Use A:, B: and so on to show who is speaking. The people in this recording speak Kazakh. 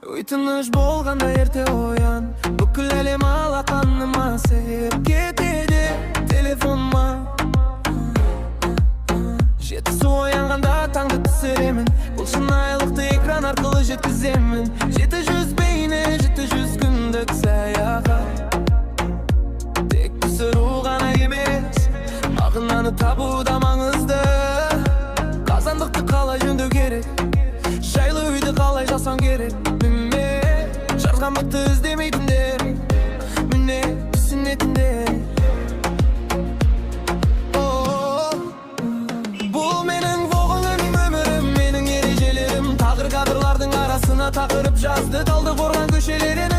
A: Үй тыныш болғанда ерте оян. Бүкіл әлем алақаныма сыйып кетеді. Телефоныма жетісу оянғанда таңды түсіремін. Бұл шынайылықты экран арқылы жеткіземін. 700 бейне, 700 күндік саяхат. Тек түсіру ғана емес, мағынаны табу да маңызды. Қазандықты қалай жөндеу керек, жайлы үйді қалай жасау керек? Міне, жазған мықты іздемейтіндер, міне, түсінетіндер. О, бұл менің влогым, өмірім, менің ережелерім. Тағдыр кадрлардың арасына тақырып жазды. Талдықорған көшелерінің